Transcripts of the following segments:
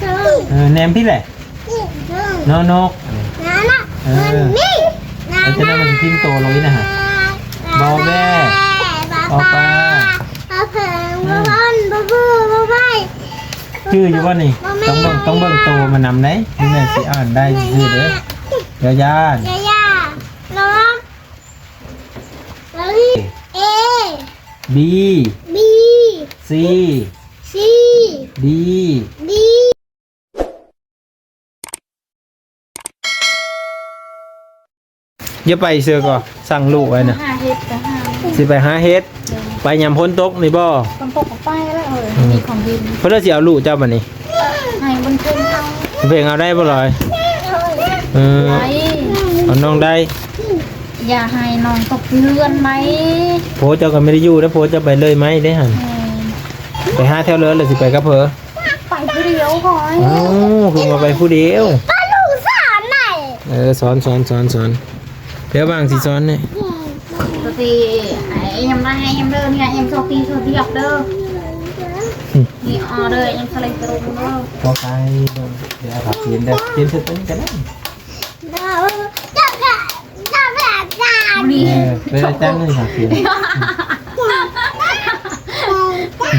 ເອີ ແນມພີ້ແຫຼະ. ນອນົກ. ເອີ ແລ້ວຈະໄດ້ມັນພິມໂຕລົງອີກນະ. ບອແບ້. ປໍປາ. ບອເຜິງ. ບອບອນ. ບອບອ. ບອໃບ. ຈື່ຢູ່ບໍ່ນີ້? ຕ້ອງເບິ່ງ ຕ້ອງເບິ່ງໂຕມັນນຳເດ້. ນີ້ແມ່ນຊິອ່ານໄດ້ຊື່ໆເດີ. ຢາຢ້ານ. ຢາຢ້ານ. ນອນ. ເອ. ເອ. ບີ. ບີ. ຊີ. ຊີ. ດີ. ດີ. ຢ່າໄປເຊື່ອກໍສັ່ງລູກໄວ້ນະ. ຫາເຫັດກໍຫາ. ຊິໄປຫາເຫັດ. ໄປຍາມຝົນຕົກນີ້ບໍ່? ຝົນຕົກກໍໄປແລ້ວ. ເອີ ມີຂອງກິນ. ເພິ່ນຊິເອົາລູກເຈົ້າບັດນີ້. ໃຫ້ບຸນເພັງເອົາ. ເພັງເອົາໄດ້ບໍ່ລອຍ? ເອີ ເອົານ້ອງໄດ້. ຢ່າໃຫ້ນ້ອງຕົກເຮືອນໄໝ. ໂພເຈົ້າກໍບໍ່ໄດ້ຢູ່ເດ້. ໂພເຈົ້າໄປເລີຍໄໝເດ້ຫັ້ນ. ເອີ ໄປຫາແຖວເລີຍ ແລ້ວຊິໄປກັບເພິ່ນ. ໄປຜູ້ດຽວຂ້ອຍ. ເອົ້າ ຄືວ່າໄປຜູ້ດຽວ? ກໍລູກສອນໄດ້. ເອີ ສອນ ສອນ ສອນ ສອນ. ດຽວບາງຊິສອນນີ້. ກໍຊິ ອາ ຍາມໃດ ຍາມເດີນີ້ ຍາມຊອກຕີຊອກດຽກເດີ. ນີ້ ອໍເດີ ຍາມສະເລັງຕະລຸງເດີ. ກໍໄປເບິ່ງ ດຽວເອົາຜ້າຂຽນເດີ. ຂຽນເຊິ່ງຕົວນີ້ກໍໄດ້. ເອີ ໄປໄດ້ຈັ່ງໜຶ່ງຫາກິນ. ໂ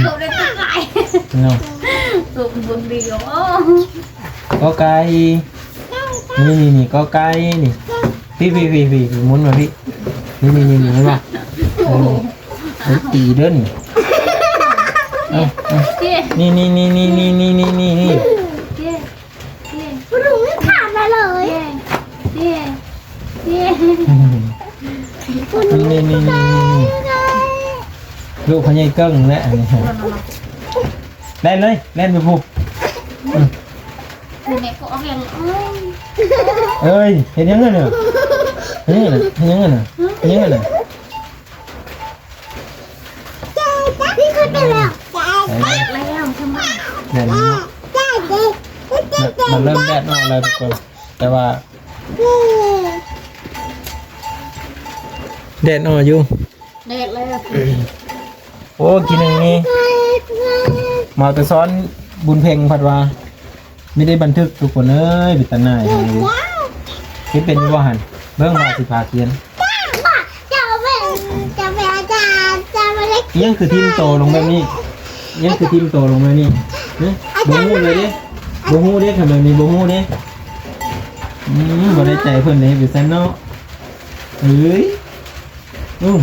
ຕໄດ້ຕົວໄກເນາະ. ໂຕເປັນບຸນດີເນາະ. ກໍໄກ່ ນີ້ໆໆ ກໍໄກ່ນີ້. ພີ້ໆໆ ໝູນມາພີ້. ນີ້ໆໆ ເຫັນບໍ່? ເອີ ມັນຕີເດີນີ້. ເອົາ ເອົາ ນີ້ໆໆ ນີ້ໆໆ. ບໍ່ຮູ້ ຂາດມາເລີຍ. ນີ້ໆໆ ນີ້ ລູກພໍ່ໃຫຍ່ເກິ່ງແຫຼະອັນນີ້. ແລ່ນເລີຍ ແລ່ນໄປພຸ້ນ. ເອີຍ ເຮັດຫຍັງຫັ້ນນະ? ເຮັດຫຍັງຫັ້ນນະ? ເຮັດຫຍັງຫັ້ນນະ? ເຮັດຫຍັງຫັ້ນນະ? ນີ້ຄືແຕກແລ້ວ ແຕກແລ້ວ. ແດດອອກແລ້ວ ມັນເລີ່ມແດດອອກແລ້ວທຸກຄົນ ແຕ່ວ່າແດດອອກຢູ່ ແດດແລ້ວ. ໂອ້ ກິນອັນນີ້ ມາແຕ່ສອນບຸນເພັງ ພັດວ່າ ມີໄດ້ບັນທຶກທຸກຄົນເອີຍ ເປັນຕາໜ່າຍ. ເຮັດເປັນຢູ່ບໍ່ຫັ້ນ? ເບິ່ງວ່າຊິພາຂຽນ. ອີຫຍັງຄືຖິ້ມໂຕລົງແບບນີ້? ອີຫຍັງຄືຖິ້ມໂຕລົງແບບນີ້? ຮະ? ບໍ່ຮູ້ເລີຍເດ້ ບໍ່ຮູ້ເດ້ ຄັນແບບນີ້ບໍ່ຮູ້ເດ້. ອືມ ບໍ່ໄດ້ໃຈເພິ່ນເດ້ ເປັນຊັ້ນເນາະ. ເອີຍ ອືມ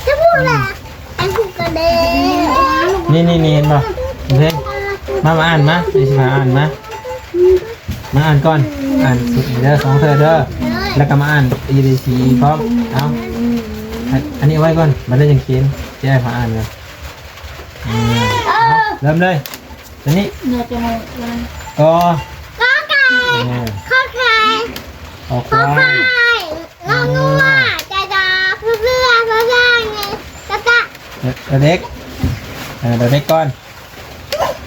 ຈະບໍ່ລະ ອັນຜູ້ກະເດ. ນີ້ໆໆ ເຫັນບໍ່? ໂອເຄ ມາ ມາອ່ານມາ ນີ້ຊິພາອ່ານມາ ມາອ່ານກ່ອນ ອ່ານສຸດນີ້ເດີ ສອງເທື່ອເດີ ແລ້ວກໍມາອ່ານ A B C ພ້ອມ. ເອົາ ອັນ ອັນນີ້ເອົາໄວ້ກ່ອນ ບັດແລ້ວຈັ່ງຂຽນ ຈະໃຫ້ພາອ່ານກ່ອນ. ເອີ ເລີ່ມເລີຍ ຕົວນີ້ ກ ກ ກ ໄກ່ ເອີ ຂໍໄຂ່ ຄໍຄວາຍ ງໍງົວ ຈະຈະ ເຮືອ ເຮືອ ເຮືອ ຈະຈະ ດອເດັກ ເອີ ດອເດັກກ່ອນ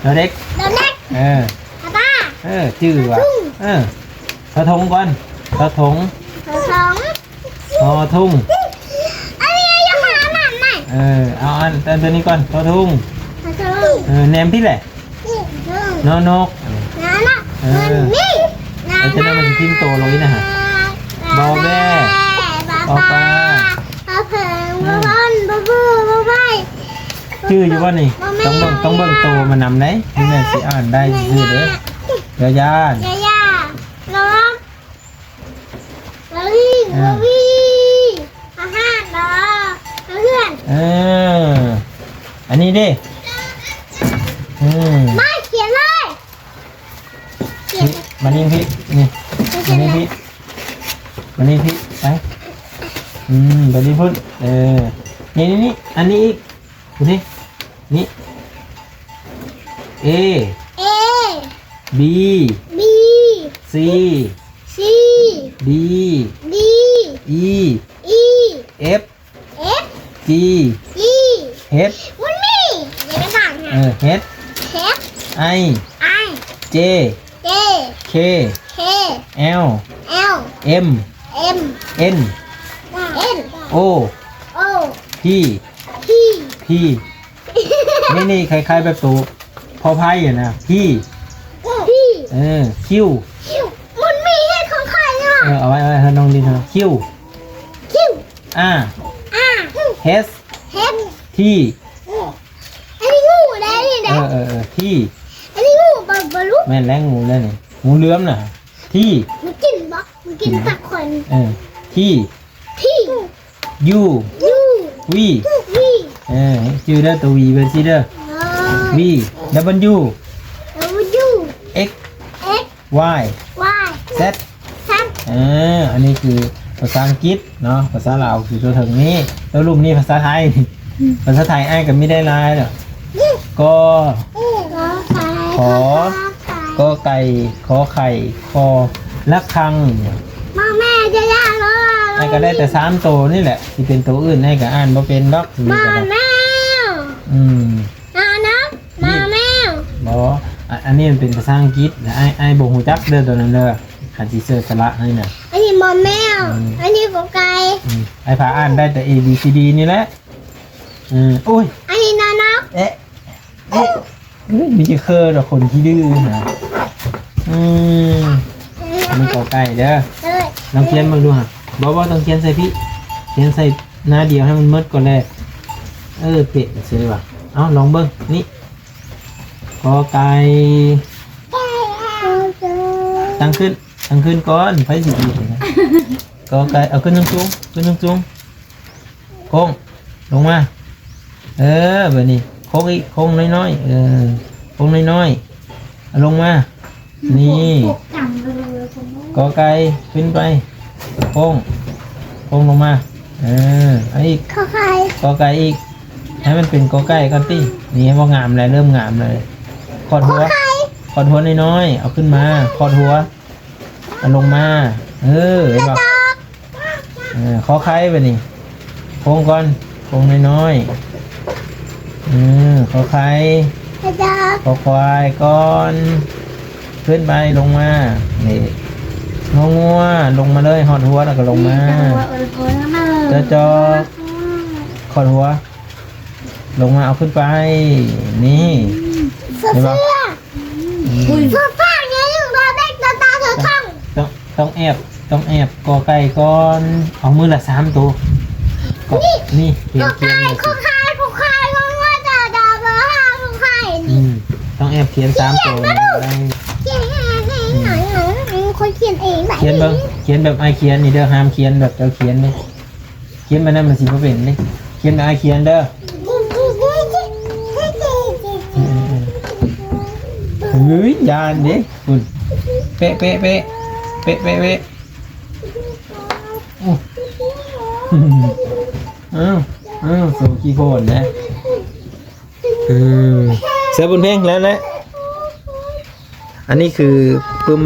ດອເດັກ ດອເດັກ ເອີ ປາປາ ເອີ ຈື່ວ່າ ເອີ ທອທົງກ່ອນ ທອທົງ ທອທົງ ຫໍທຸ່ງ ອັນນີ້ຍັງຫາອັນນັ້ນໄດ້ ເອີ ເອົາອັນ ອັນຕົວນີ້ກ່ອນ ທໍທຸ່ງ ຖໍທຸ່ງ ເອີ ແນມພີ້ແຫຼະ ນີ້ ນໍນົກ ນໍນົກ ເອີ ມັນມີ ແລ້ວຈະໄດ້ມັນພິມໂຕລົງອີກນະ ບອແບ້ ບອປາ ບອປາ ບອເຜິງ ອືມ ບອບອນ ບອບອ ບອໃບ ຈື່ຢູ່ບໍ່ນີ້ ບອແມ່ນ ຕ້ອງເບິ່ງ ຕ້ອງເບິ່ງໂຕມັນນຳເດ້ ນີ້ແມ່ນຊິອ່ານໄດ້ຊື່ໆເດ້ ຢ່າຢ້ານ ຢ່າຢ້ານ ນອກ ລະລີ ເອີ ລະລີ ອາຫານ ລະ ເຮືອນ ເອີ ອັນນີ້ເດ້ ອືມ ມາຂຽນເລີຍ ຂຽນ ມານີ້ພີ້ ນີ້ ມານີ້ພີ້ ມານີ້ພີ້ ໄປ ອືມ ໄປນີ້ພຸ້ນ ເອີ ນີ້ ນີ້ ນີ້ ອັນນີ້ອີກ ດູຊິ ນີ້ ເອ ເອ ບີ ບີ ຊີ ຊີ ດີ ດີ ອີ ອີ ເອັຟ ເອັຟ ຈີ ຈີ ເຮັດ ມັນມີ ຢ່າໄປຟັງ ເອີ ເຮັດ ເຮັດ ໄອ ໄອ ເຈ ເຈ ເຄ ເຄ ແອວ ແອວ ເອັມ ເອັມ ເອັນ ເອັນ ໂອ ໂອ ພີ ພີ ພີ ນີ້ ນີ້ຄ້າຍໆແບບໂຕພໍໄພຫັ້ນນະ ພີ ເອີ ຄິວ ຄິວ ມັນມີເຮັດຂອງຂ້ອຍເນາະ. ເອີ ເອົາໄວ້ ເອົາໄວ້ໃຫ້ນ້ອງດິນເນາະ. ຄິວ ຄິວ ອາ ອາ ເຮັດ ເຮັດ ທີ ອັນນີ້ງູໄດ໋ນີ້ໄດ໋. ເອີ ເອີ ເອີ ທີ ອັນນີ້ງູບໍ່ ບໍ່ຮູ້. ແມ່ນແລ້ວ ງູແລ້ວນີ້ ງູເຫຼືອມນະ. ທີ ມັນກິນບໍ່? ມັນກິນຜັກຂ້ອຍນີ້. ເອີ ທີ ທີ ຢູ ຢູ ວີ ວີ ເອີ ຈື່ເດີ ໂຕ ວີ ເບິ່ງຊີ້ເດີ. ວີ ດັບເບິນຢູ ດັບເບິນຢູ ເອັກ ເອັກ ວາຍ ວາຍ ແຊັດ ແຊັດ. ເອີ ອັນນີ້ຄືພາສາອັງກິດເນາະ, ພາສາລາວຄືຕົວເທິງນີ້, ຕົວລຸ່ມນີ້ພາສາໄທ. ອືມ ພາສາໄທອ້າຍກໍມີໄດ້ຫຼາຍດອກ. ກ ກ ຂ ຂ ກ ກ ກ ຂ ໄກ່ ຂ ໄຂ່ ຄ ລະຄັງ. ມາແມ່ ຢ່າ ຢ່າ ອ້າຍກໍໄດ້ແຕ່ສາມໂຕນີ້ແຫຼະ, ຊິເປັນໂຕອື່ນອ້າຍກໍອ່ານບໍ່ເປັນດອກ. ມາແມວ ອືມ ນານະ ມາແມວ. ບໍ່ ອະ ອັນນີ້ມັນເປັນພາສາອັງກິດ ແລະ ອ້າຍ ອ້າຍບໍ່ຮູ້ຈັກເດີໂຕນັ້ນເດີ, ຄັນຊິເສີດສະຫຼະໃຫ້ນະ. ອັນນີ້ມາແມວ ອືມ ອັນນີ້ກໍໄກ່. ອືມ ອ້າຍພາອ່ານໄດ້ແຕ່ A B C D ນີ້ແຫຼະ. ອືມ ໂອ້ຍ ອັນນີ້ນານະ ເອະ ເອະ ເອີຍ ມີແຕ່ເຄີດອກ ຄົນຂີ້ດື້ນະ. ອືມ ອັນນີ້ກໍໄກ່ເດີ. ເອີຍ ລອງຂຽນເບິ່ງດູຫະ. ບໍ່ ບໍ່ຕ້ອງຂຽນໃສ່ພີ້, ຂຽນໃສ່ໜ້າດຽວໃຫ້ມັນໝົດກ່ອນແລະ. ເອີ ເປະເສີຍວ່າ. ເອົາ ລອງເບິ່ງນີ້ ກ ໄກ່. ຕັ້ງຂຶ້ນ ຕັ້ງຂຶ້ນກ່ອນ, ໃຜຊິອີກນະ. ກ ໄກ່ ເອົາຂຶ້ນສູງໆ ຂຶ້ນສູງໆ. ໂຄ້ງລົງມາ. ເອີ ບາດນີ້ໂຄ້ງອີກ ໂຄ້ງນ້ອຍໆ. ເອີ ໂຄ້ງນ້ອຍໆ ເອົາລົງມາ. ນີ້ ກ ໄກ່ ຂຶ້ນໄປ. ໂຄ້ງ ໂຄ້ງລົງມາ. ເອີ ເອົາອີກ ກ ໄກ່ ກ ໄກ່ອີກ. ໃຫ້ມັນເປັນ ກ ໄກ່ ກ່ອນຕິ. ນີ້ ເຫັນບໍ່? ງາມແລ້ວ ເລີ່ມງາມແລ້ວ. ຂອດຫົວ ກ ໄກ່ ຂອດຫົວນ້ອຍໆ ເອົາຂຶ້ນມາ. ຂອດຫົວ ເອົາລົງມາ. ເອີ ເຫັນບໍ່? ເອີ ຂໍໄຂ່ບາດນີ້ ໂຄ້ງກ່ອນ ໂຄ້ງນ້ອຍໆ. ເອີ ຂໍໄຂ່ ຂໍຄວາຍກ່ອນ ຂຶ້ນໄປ ລົງມາ. ນີ້ ງໍງົວ ລົງມາເລີຍ ຮອດຫົວແລ້ວກໍລົງມາ. ຈອຈອ ຂອດຫົວ ລົງມາ ເອົາຂຶ້ນໄປ. ນີ້ ເຫັນບໍ່? ອືມ ເສືອຟ້າໃຫຍ່ ບໍ່ເດັກ ຕາ ຕາ ເສືອທອງ. ຕ້ອງ ຕ້ອງແອບ ຕ້ອງແອບ ກ ໄກ່ ກ່ອນ. ເອົາມື້ລະສາມໂຕ. ນີ້ ນີ້ ຂຽນ ຂຽນ ກ ໄກ່ ຂຽນ ຂໍໄຂ່ ຂໍຄວາຍ ງໍງົວ ຈອຈອ ບໍ່ຮາ ຂໍໄຂ່. ອືມ ຕ້ອງແອບຂຽນສາມໂຕ. ຂຽນມາດູ ຂຽນໃຫ້ ໃຫ້ ໃຫ້ ໃຫ້ ຂ້ອຍຂຽນເອງ. ຂຽນເບິ່ງ ຂຽນແບບອ້າຍຂຽນນີ້ເດີ, ຫ້າມຂຽນແບບເຈົ້າຂຽນເດ້. ຂຽນແບບນັ້ນມັນຊິບໍ່ເປັນເດ້. ຂຽນແບບອ້າຍຂຽນເດີ. ເອີ ເຮີ້ຍ ຢ້ານເດ້. ພຸ້ນ ເປະ ເປະ ເປະ ເປະ ເປະ ເປະ. ໂອ້ ອ້າວ ອ້າວ ໂສຂີ້ໂພນນະ. ອືມ ເສືອບຸນເພັງ ແລ້ວແຫຼະ. ອັນນີ້ຄືປຶ້ມ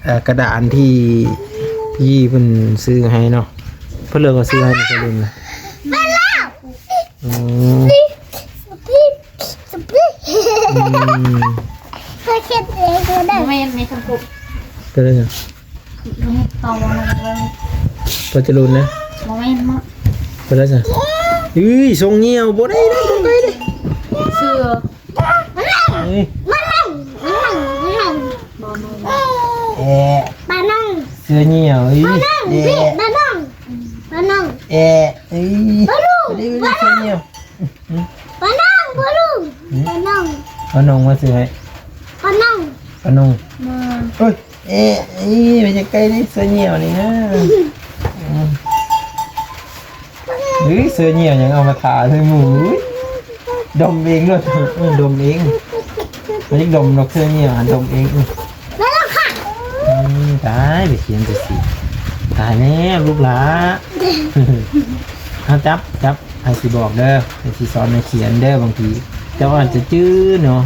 ເອີ ກະດານທີ່ພີ່ເພິ່ນຊື້ໃຫ້ເນາະ. ເພິ່ນເລີຍກໍຊື້ໃຫ້ໃນສະເລັນນະ. ອືມ ອືມ ເຄີຍຂຽນເອງກໍໄດ້. ບໍ່ແມ່ນ ໃນສັງຄົມ ເປັນຫຍັງ? ບໍ່ແມ່ນ ຕໍ່ມາເລີຍ ເພິ່ນຈະລຸນນະ. ບໍ່ແມ່ນເນາະ ເປັນຫຍັງ? ເອີຍ ຊົງຍ່ຽວ ບໍ່ໄດ້ນະ ບໍ່ໄດ້ເດ້. ເສືອ ເອີຍ ມານັ່ງ ມານັ່ງ ມານັ່ງ ມານັ່ງ ບໍ່ ບໍ່ ແອະ ມານັ່ງ ເສືອຍ່ຽວ. ເອີຍ ມານັ່ງ ເອີຍ ພີ່ ມານັ່ງ ມານັ່ງ ແອະ ເອີຍ ມານັ່ງ ບໍ່ໄດ້ ບໍ່ໄດ້ ມານັ່ງ ເສືອຍ່ຽວ. ປານ້ອງ ພໍ່ລຸງ ຫືມ? ປານ້ອງ ປານ້ອງມາຊື້ໃຫ້ ປານ້ອງ ປານ້ອງ ມາ ເອີຍ ເອະ ອີ ໄປຈັກໄກນີ້ ເສືອຍ່ຽວນີ້ນະ. ອືມ ເຮີ້ຍ ເສືອຍ່ຽວຫຍັງເອົາມາທາໃສ່ໝູ. ດົມເອງໂລດ ເອີ ດົມເອງ. ມັນຢາກດົມດອກ ເສືອຍ່ຽວ ອາ ດົມເອງ. ອືມ ແມ່ນແລ້ວຄ່ະ. ອືມ ຕາຍ ໄປຂຽນຈັ່ງຊີ້ ຕາຍແລ້ວລູກຫຼານ. ເອົາ ຈັບ ຈັບ ອ້າຍຊິບອກເດີ ອ້າຍຊິສອນໃຫ້ຂຽນເດີ. ບາງທີເຈົ້າອາດຈະຈື່ເນາະ.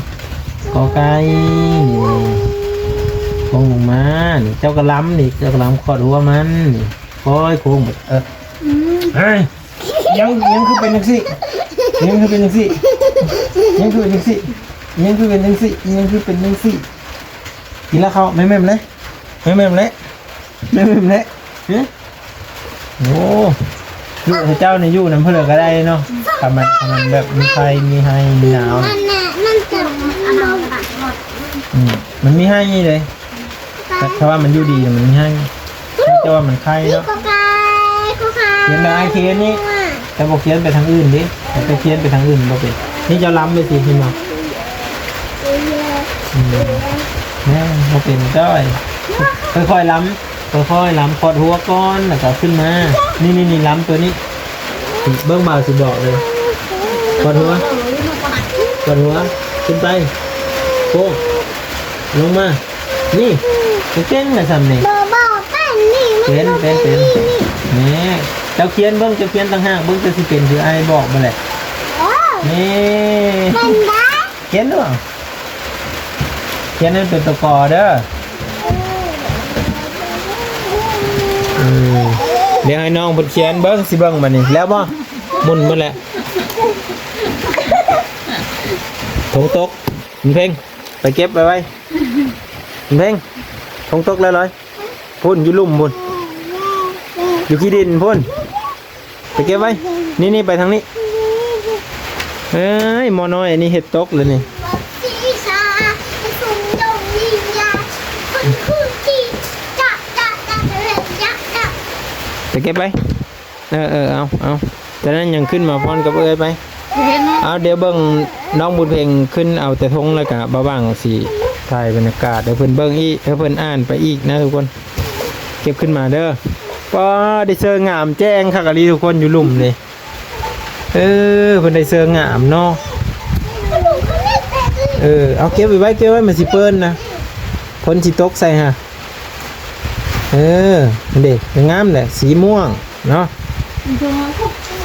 ກ ໄກ່ ນີ້ ໂຄ້ງລົງມາ ນີ້ ເຈົ້າກະລຳນີ້ ເຈົ້າກະລຳຂອດຫົວມັນນີ້ ຄ່ອຍໂຄ້ງ. ເອີ ອືມ ເອີຍ ຫຍັງ ຫຍັງຄືເປັນຈັ່ງຊີ້? ຫຍັງຄືເປັນຈັ່ງຊີ້? ຫຍັງຄືເປັນຈັ່ງຊີ້? ຫຍັງຄືເປັນຈັ່ງຊີ້? ຫຍັງຄືເປັນຈັ່ງຊີ້? ກິນແລ້ວເຂົ້າ ແມ່ນໆ ເລີຍ ແມ່ນໆ ເລີຍ ແມ່ນໆ ເລີຍ. ຫື? ໂອ້ ລູກເຈົ້ານີ້ຢູ່ນຳເພິ່ນກໍໄດ້ເນາະ. ຖ້າມັນ ຖ້າມັນແບບມີໄຂ້ ມີໄຮ ມີໜາວ ມັນນະ ມັນຈະ ອັນນັ້ນ ອັນນັ້ນ ອືມ ມັນມີໄຮ່ເດ້ ແຕ່ ແຕ່ວ່າມັນຢູ່ດີນະ ມັນມີໄຮ່ ແຕ່ວ່າມັນໄຂ່ເນາະ. ຂຽນແບບອ້າຍຂຽນນີ້ ແຕ່ບໍ່ຂຽນໄປທາງອື່ນເດ້ ແຕ່ຂຽນໄປທາງອື່ນບໍ່ເປັນ. ນີ້ເຈົ້າລຳໄປຊິ ເຫັນບໍ່? ອືມ ແມ່ນ ບໍ່ເປັນຈ້ອຍ. ຄ່ອຍໆລຳ ຄ່ອຍໆລຳ ຂອດຫົວກ່ອນ ແລ້ວກໍຂຶ້ນມາ. ນີ້ໆໆ ລຳຕົວນີ້. ເບິ່ງ ບ່າວຊິບອກເດີ. ຂອດຫົວ ຂອດຫົວ ຂຶ້ນໄປ ໂຄ້ງ ລົງມາ. ນີ້ ເກັ່ງແຫຼະສ່ຳນີ້. ບໍ່ ບໍ່ເປັນນີ້ ມັນ ເປັນ ບໍ່ເປັນ ເປັນ ເປັນ ນີ້ ນີ້. ແໝ ເຈົ້າຂຽນເບິ່ງ ເຈົ້າຂຽນຕ່າງຫາກເບິ່ງ ເຈົ້າຊິເປັນຄືອ້າຍບອກບໍ່ແຫຼະ. ເອີ ນີ້ ເປັນໄດ້ ຂຽນດູ ຂຽນໃຫ້ເປັນຕົວ ກ ເດີ. ອືມ ດຽວໃຫ້ນ້ອງເພິ່ນຂຽນເບິ່ງ ຊິເບິ່ງບາດນີ້ ແລ້ວບໍ່? ໝຸ່ນໝົດແລ້ວ. ຖົງຕົກ ບຸນເພັງ ໄປເກັບໄວໆ ບຸນເພັງ. ຖົງຕົກແລ້ວລອຍ ພຸ້ນ ຢູ່ລຸ່ມພຸ້ນ ຢູ່ຂີ້ດິນພຸ້ນ. ໄປເກັບໄວ້ ນີ້ໆ ໄປທາງນີ້. ເອີຍ ໝໍນ້ອຍອັນນີ້ເຮັດຕົກແລ້ວນີ້. ໄປເກັບໄວ້ ເອີໆ ເອົາ ເອົາ ຈາກນັ້ນຍັງຂຶ້ນມາຟ້ອນກັບເອື້ອຍໄປ. ເອົາ ດຽວເບິ່ງນ້ອງບຸນເພັງຂຶ້ນເອົາແຕ່ຖົງ ແລ້ວກະບ່າວຫວ່າງຊິຖ່າຍບັນຍາກາດໃຫ້ເພິ່ນເບິ່ງອີກ ໃຫ້ເພິ່ນອ່ານໄປອີກນະທຸກຄົນ. ເກັບຂຶ້ນມາເດີ. ປ້າ ໄດ້ເຊີງາມແຈ້ງຄັກອີ່ຫຼີທຸກຄົນ ຢູ່ລຸ່ມນີ້. ເອີ ເພິ່ນໄດ້ເຊີງາມເນາະ. ເອີ ເອົາເກັບໄວ້ ເກັບໄວ້ ມັນຊິເປື້ອນນະ ຝົນຊິຕົກໃສ່ຫະ. ເອີ ເດ້ ງາມແຫຼະ ສີມ່ວງເນາະ.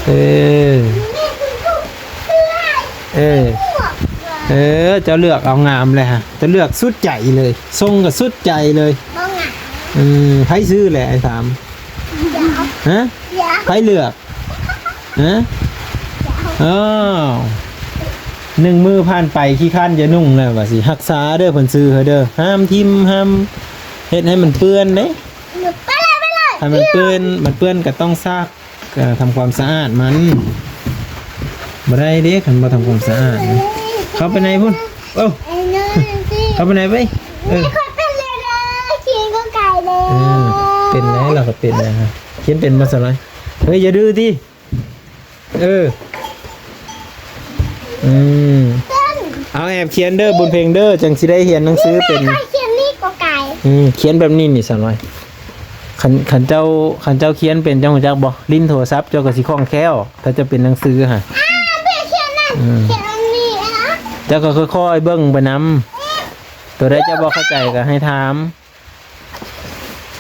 ເອີ ເອີ ເອີ ເຈົ້າເລືອກເອົາງາມແຫຼະຫະ ເຈົ້າເລືອກສຸດໃຈເລີຍ ຊົງກໍສຸດໃຈເລີຍ. ບໍ່ງາມ ເອີ ໃຜຊື້ແຫຼະ ອ້າຍຖາມ? ຮະ ໃຜເລືອກ? ຮະ ອ້າວ ໜຶ່ງມື້ຜ່ານໄປ ຂີ້ຄ້ານຈະນຸ່ງແລ້ວວ່າຊິ. ຮັກສາເດີ ເພິ່ນຊື້ໃຫ້ເດີ ຫ້າມຖິ້ມ ຫ້າມເຮັດໃຫ້ມັນເປື້ອນເດ້. ໄປເລີຍ ໄປເລີຍ ຄັນມັນເປື້ອນ ມັນເປື້ອນກໍຕ້ອງຊັກ ກໍທຳຄວາມສະອາດມັນ. ບໍ່ໄດ້ເດ້ ຄັນບໍ່ທຳຄວາມສະອາດນະ. ເຂົ້າໄປໃນພຸ້ນ ໂອ້ ເຂົ້າໄປໃນໄປ. ເອີ ຂ້ອຍເປັນແລ້ວເດີ ຂຽນກໍໄກເດີ. ເອີ ເປັນແລ້ວ ລາວກໍເປັນແລ້ວ. ຂຽນເປັນບໍ່ ສາວນ້ອຍ? ເຮີ້ຍ ຢ່າດື້ຕິ. ເອີ ອືມ ເອົາແອບຂຽນເດີ ບຸນເພັງເດີ ຈັ່ງຊິໄດ້ຮຽນໜັງສືເປັນ. ຂ້ອຍຂຽນນີ້ກໍໄກ. ອືມ ຂຽນແບບນີ້ນີ້ ສາວນ້ອຍ. ຄັນ ຄັນເຈົ້າ ຄັນເຈົ້າຂຽນເປັນ ເຈົ້າຮູ້ຈັກບໍ່? ຫຼິ້ນໂທລະສັບເຈົ້າກໍຊິຄ່ອງແຄ້ວ ຖ້າເຈົ້າເປັນໜັງສືຫະ. ອືມ ຂຽນອັນນີ້ ເຈົ້າກໍຄ່ອຍໆເບິ່ງໄປນຳ ໂຕໃດເຈົ້າບໍ່ເຂົ້າໃຈກໍໃຫ້ຖາມ.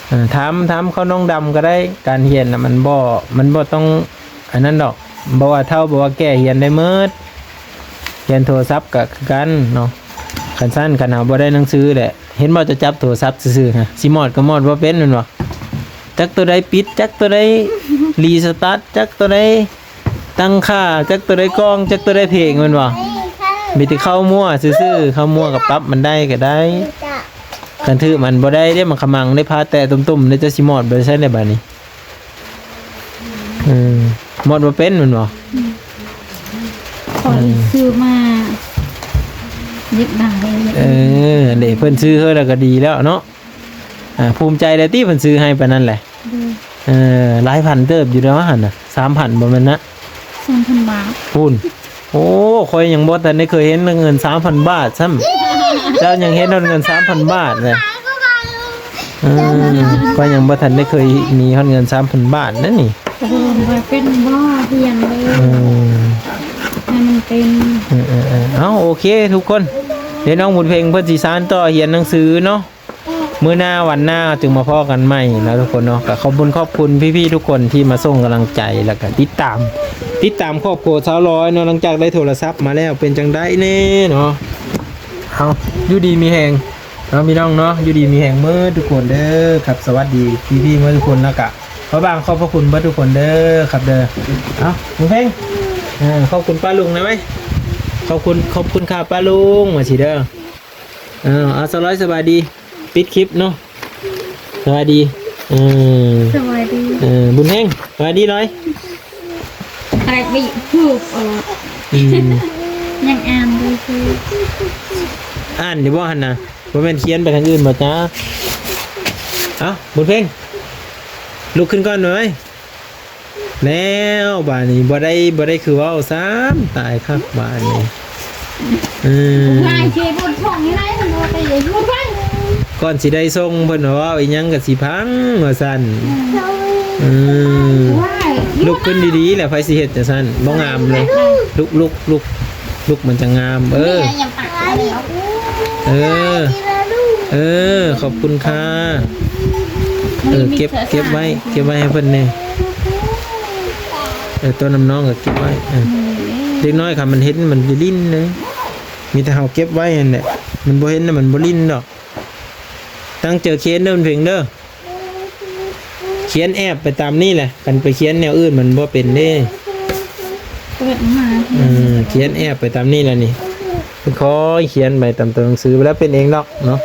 ເອີ ຖາມ ຖາມເຂົານ້ອງດຳກໍໄດ້. ການຮຽນນະ ມັນບໍ່ ມັນບໍ່ຕ້ອງອັນນັ້ນດອກ. ບໍ່ວ່າເຖົ້າ ບໍ່ວ່າແກ່ ຮຽນໄດ້ໝົດ. ຮຽນໂທລະສັບກໍຄືກັນເນາະ. ຄັນຊັ້ນ ຄັນເຮົາບໍ່ໄດ້ໜັງສືແຫຼະ ເຫັນບໍ່ ຈະຈັບໂທລະສັບຊື່ໆ ຊິມອດກໍມອດບໍ່ເປັນແມ່ນບໍ່? ຈັກໂຕໃດປິດ ຈັກໂຕໃດຣີສະຕາດ ຈັກໂຕໃດ ຕັ້ງຄ່າ ຈັກໂຕໃດກ້ອງ ຈັກໂຕໃດເພງແມ່ນບໍ່? ມີແຕ່ເຂົ້າມົ້ວຊື່ໆ ເຂົ້າມົ້ວກໍປັບມັນໄດ້ກໍໄດ້. ຄັນຖືກມັນບໍ່ໄດ້ເດ້ ມັນຂະມັງໄດ້ ພາແຕະຕຸ່ມໆ ເດ້ ເຈົ້າຊິມອດໄປໃສໄດ້ບາດນີ້? ເອີ ມອດບໍ່ເປັນແມ່ນບໍ່? ອືມ ຂໍຊື້ມາເຮັດໄດ້. ເອີ ອັນເດ ເພິ່ນຊື້ໃຫ້ແລ້ວກໍດີແລ້ວເນາະ. ອ່າ ພູມໃຈແລ້ວຕິ ເພິ່ນຊື້ໃຫ້ປານນັ້ນແຫຼະ. ໂດຍ ເອີ ຫຼາຍພັນເຕີບຢູ່ເດ້ຫັ້ນນະ ສາມພັນບໍ່ແມ່ນນະ ສາມພັນບາດພຸ້ນ. ໂອ້ ຂ້ອຍຍັງບໍ່ທັນໄດ້ເຄີຍເຫັນເງິນສາມພັນບາດຊ້ຳ ເຈົ້າຍັງເຫັນຮອດເງິນສາມພັນບາດເລີຍ. ເອີ ຂ້ອຍຍັງບໍ່ທັນໄດ້ເຄີຍມີຮອດເງິນສາມພັນບາດນັ້ນນີ້. ເປັນບໍ່ຮຽນເລີຍ ເອີ ໃຫ້ມັນເປັນ. ເອີໆໆ ເອົາ ໂອເຄທຸກຄົນ ດຽວນ້ອງບຸນເພັງເພິ່ນຊິສານຕໍ່ຮຽນໜັງສືເນາະ. ມື້ໜ້າວັນໜ້າຈຶ່ງມາພໍ້ກັນໃໝ່ເນາະທຸກຄົນເນາະ. ກໍຂອບຄຸນຂອບຄຸນພີ່ໆທຸກຄົນທີ່ມາສົ່ງກຳລັງໃຈ ແລ້ວກໍຕິດຕາມ ຕິດຕາມຄອບຄົວຊາວລອຍເນາະ. ຫຼັງຈາກໄດ້ໂທລະສັບມາແລ້ວ ເປັນຈັ່ງໃດແດ່ເນາະ? ເອົາ ຢູ່ດີມີແຮງເນາະພີ່ນ້ອງເນາະ ຢູ່ດີມີແຮງເໝິດທຸກຄົນເດີ. ຄັບ ສະຫວັດດີພີ່ໆເໝິດທຸກຄົນ ແລ້ວກະຂໍບາງຂອບພະຄຸນເບິດທຸກຄົນເດີຄັບເດີ. ເອົາ ບຸນເພັງ ເອີ ຂອບຄຸນປ້າລຸງໄດ້ໄໝ? ຂອບຄຸນ ຂອບຄຸນຄ່າປ້າລຸງ ວ່າຊີ້ເດີ. ເອີ ເອົາ ສາວລອຍ ສະບາຍດີ ປິດຄລິບເນາະ. ສະບາຍດີ ເອີ ສະບາຍດີ ເອີ ບຸນເພັງ ສະບາຍດີລອຍ. ໄປໄປ ອືມ ຍັງອ່ານຢູ່ ອ່ານຢູ່ບໍ່ຫັ້ນນະ? ບໍ່ແມ່ນຂຽນໄປທາງອື່ນບໍ່ຈ້າ? ເອົ້າ ບຸນເພັງ ລຸກຂຶ້ນກ່ອນໜ້ອຍ. ແລ້ວບາດນີ້ບໍ່ໄດ້ ບໍ່ໄດ້ຄືເວົ້າຊ້ຳ ຕາຍຄັກບາດນີ້. ເອີ ຫຼາຍເທບົດຂອງຢູ່ໃນເພິ່ນວ່າໄປເຮັດບຸນໄວ້ ກ່ອນຊິໄດ້ສົ່ງ ເພິ່ນວ່າເວົ້າອີ່ຫຍັງກໍຊິພັງວ່າຊັ້ນ. ອືມ ອືມ ລຸກຂຶ້ນດີໆ ແລ້ວໃຜຊິເຮັດຈັ່ງຊັ້ນ ບໍ່ງາມເລີຍ. ລຸກ ລຸກ ລຸກ ລຸກມັນຈະງາມ. ເອີ ເອີ ເອີ ຂອບຄຸນຄ່າ. ເອີ ເກັບ ເກັບໄວ້ ເກັບໄວ້ໃຫ້ເພິ່ນແດ່. ເອີ ໂຕນ້ຳນ້ອງກໍເກັບໄວ້. ເອີ ເດັກນ້ອຍຄັນມັນເຫັນມັນຈະຫຼິ້ນເດ້. ມີແຕ່ເຮົາເກັບໄວ້ຫັ້ນແຫຼະ ມັນບໍ່ເຫັນນະ ມັນບໍ່ຫຼິ້ນດອກ. ຕັ້ງໃຈຂຽນເດີ ເພັງເດີ. ຂຽນແອບໄປຕາມນີ້ແຫຼະ ຄັນໄປຂຽນແນວອື່ນມັນບໍ່ເປັນເດ້. ເປີດມາ ເອີ ຂຽນແອບໄປຕາມນີ້ແຫຼະນີ້. ຄ່ອຍຂຽນໄປຕາມຕົວໜັງສື ແລ້ວເປັນເອງດອກເນາະ.